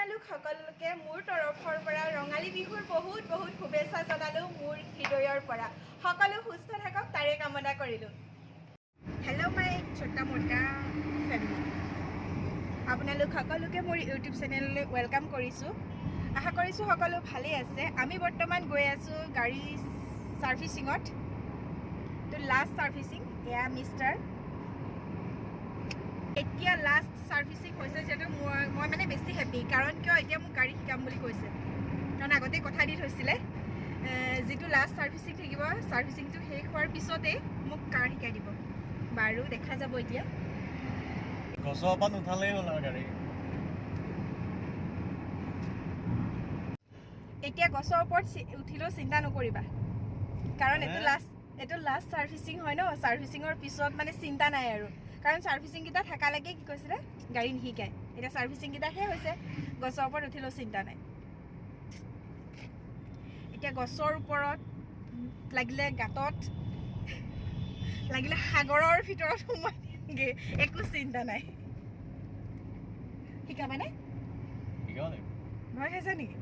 আপোনালোক সকলোকে মোৰ তৰফৰ পৰা ৰঙালী বিহুৰ বহুত বহুত শুভেচ্ছা জনালোঁ মোৰ হৃদয়ৰ পৰা। সকলো সুস্থ থাকক তাৰে কামনা কৰিলোঁ। হেল্ল' মাই ছোটা মোটা ফেমিলি, আপোনালোক সকলোকে মোৰ ইউটিউব চেনেললৈ welcome কৰিছোঁ। আশা কৰিছোঁ সকলো ভালেই আছে। আমি বৰ্তমান গৈ আছোঁ গাড়ী ছাৰ্ভিচিঙত, তো লাষ্ট ছাৰ্ভিচিং। এয়া মিষ্টাৰ, এতিয়া লাষ্ট ছাৰ্ভিচিং হৈছে যিহেতু মই মানে বেছি হেপী। কাৰণ কিয়, এতিয়া মোক গাড়ী শিকাম বুলি কৈছে, কাৰণ আগতে কথা দি থৈছিলে যিটো লাষ্ট ছাৰ্ভিচিং থাকিব, ছাৰ্ভিচিংটো শেষ হোৱাৰ পিছতেই মোক কাৰ শিকাই দিব। বাৰু দেখা যাব। এতিয়া গছৰ পাত নুঠালেই হ'ল আৰু গাড়ী। এতিয়া গছৰ ওপৰত উঠিলেও চিন্তা নকৰিবা, কাৰণ এইটো লাষ্ট ছাৰ্ভিচিং হয় ন। ছাৰ্ভিচিঙৰ পিছত মানে চিন্তা নাই আৰু, কাৰণ ছাৰ্ভিচিংকেইটা থকালৈকে কি কৈছিলে গাড়ী নিশিকায়। এতিয়া ছাৰ্ভিচিংকেইটা শেষ হৈছে, গছৰ ওপৰত উঠিলেও চিন্তা নাই। এতিয়া গছৰ ওপৰত লাগিলে, গাঁতত লাগিলে, সাগৰৰ ভিতৰত সোমাই দিমগৈ, একো চিন্তা নাই। শিকাবানে? ভয় খাইছা নেকি?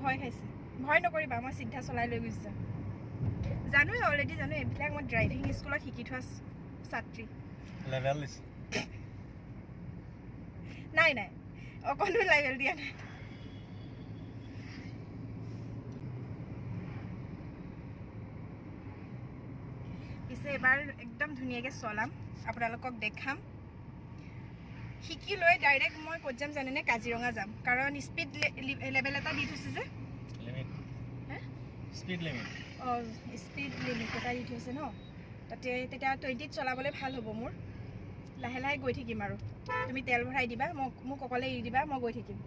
ভয় খাইছে? ভয় নকৰিবা, মই চিধা চলাই লৈ গুচি যাম। জানোৱেই, অলৰেডি জানো এইবিলাক, মই ড্ৰাইভিং স্কুলত শিকি থোৱা ছাত্ৰী। নাই নাই, অকণো লেভেল দিয়া নাই। পিছে এবাৰ একদম ধুনীয়াকৈ চলাম, আপোনালোকক দেখাম। শিকি লৈ ডাইৰেক্ট মই ক'ত যাম জানেনে? কাজিৰঙা যাম, কাৰণ স্পীড লেভেল এটা দি থৈছে যে, অঁ স্পীড লিমিট এটা দি থৈছে ন, তাতে তেতিয়া 20ত চলাবলৈ ভাল হ'ব মোৰ। লাহে লাহে গৈ থাকিম আৰু তুমি তেল ভৰাই দিবা, মোক অকলে এৰি দিবা, মই গৈ থাকিম।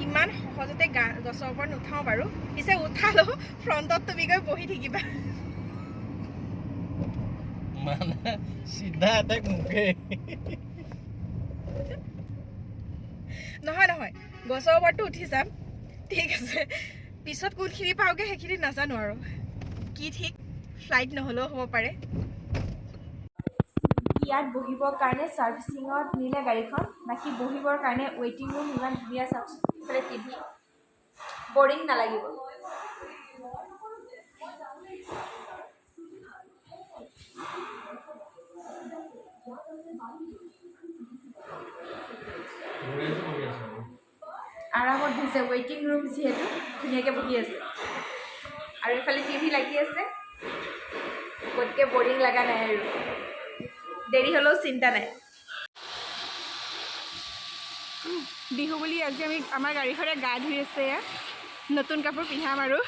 ইমান সহজতে গছৰ ওপৰত নুঠাওঁ বাৰু, পিছে উঠালেও ফ্ৰণ্টত তুমি গৈ বহি থাকিবা। মানে চিধা এটেক মোকে। নহয় নহয়, গছৰ ওপৰততো উঠি যাম, ঠিক আছে, পিছত কোনখিনি পাওঁগৈ সেইখিনি নাজানো আৰু, কি ঠিক ফ্লাইট নহ'লেও হ'ব পাৰে। ইয়াত বহিবৰ কাৰণে ছাৰ্ভিচিঙত নিলে গাড়ীখন, বাকী বহিবৰ কাৰণে ৱেইটিং ৰুম ইমান ধুনীয়া, চাওকচোন, ইফালে টিভি, বৰিং নালাগিব। আৰামত বহিছে, ৱেইটিং ৰুম যিহেতু ধুনীয়াকৈ বহি আছে, আৰু এইফালে টিভি লাগি আছে, গতিকে বৰিং লগা নাই আৰু, দেৰি হ'লেও চিন্তা নাই। বিহু বুলি আজি আমি আমাৰ গাড়ীখনে গা ধুই আছে, নতুন কাপোৰ পিন্ধাম আৰু।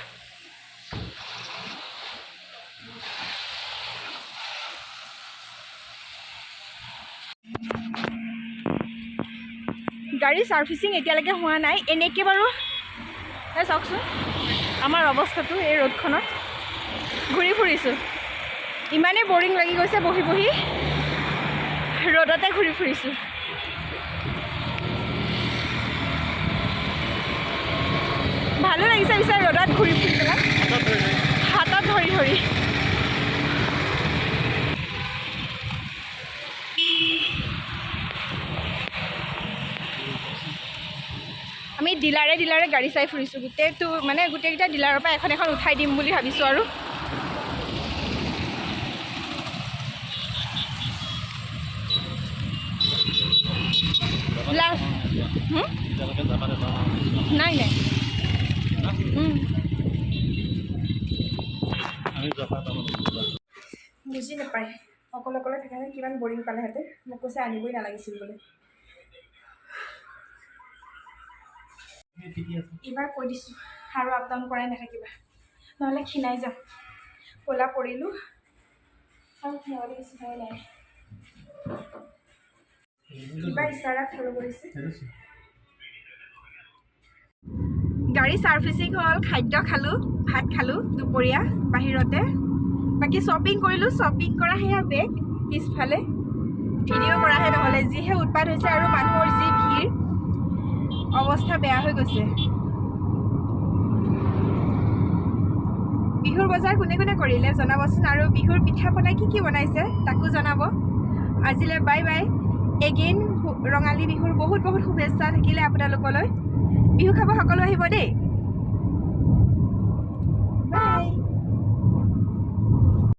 গাড়ী ছাৰ্ভিচিং এতিয়ালৈকে হোৱা নাই, এনেকৈ বাৰু চাওকচোন আমাৰ অৱস্থাটো, এই ৰ'দখনত ঘূৰি ফুৰিছোঁ, ইমানেই বৰিং লাগি গৈছে বহি বহি, ৰ'দতে ঘূৰি ফুৰিছোঁ। ভালো লাগিছে পিছে ৰ'দত ঘূৰি ফুৰি পেলাই, হাতত ধৰি ধৰি। আমি ডিলাৰে ডিলাৰে গাড়ী চাই ফুৰিছোঁ, গোটেইটো মানে গোটেইকেইটা ডিলাৰৰ পৰা এখন এখন উঠাই দিম বুলি ভাবিছোঁ আৰু। নাই নাই, বুজি নাপায়, অকলে অকলে থাকাহেঁতেন কিমান বৰিং পালেহেঁতেন। মোক কৈছে আনিবই নালাগিছিল বোলে। এইবাৰ কৈ দিছোঁ আৰু আপ ডাউন কৰাই নাথাকিবা, নহ'লে ক্ষীণাই যাম। ক'লা পৰিলোঁ আৰু ক্ষীণাবলৈ বেছি সময় নাই। কিবা ইচাৰা ফ'ল' কৰিছে। গাড়ী ছাৰ্ভিচিং হ'ল, খাদ্য খালোঁ, ভাত খালোঁ দুপৰীয়া বাহিৰতে, বাকী শ্বপিং কৰিলোঁ। শ্বপিং কৰা সেয়া বেগ পিছফালে, ভিডিঅ' কৰাহে নহ'লে, যিহে উৎপাত হৈছে আৰু মানুহৰ যি ভিৰ, অৱস্থা বেয়া হৈ গৈছে। বিহুৰ বজাৰ কোনে কোনে কৰিলে জনাবচোন, আৰু বিহুৰ পিঠা পনা কি কি বনাইছে তাকো জনাব। আজিলৈ বাই বাই। এগেইন ৰঙালী বিহুৰ বহুত বহুত শুভেচ্ছা থাকিলে আপোনালোকলৈ। বিহু খাব সকলো আহিব দেই।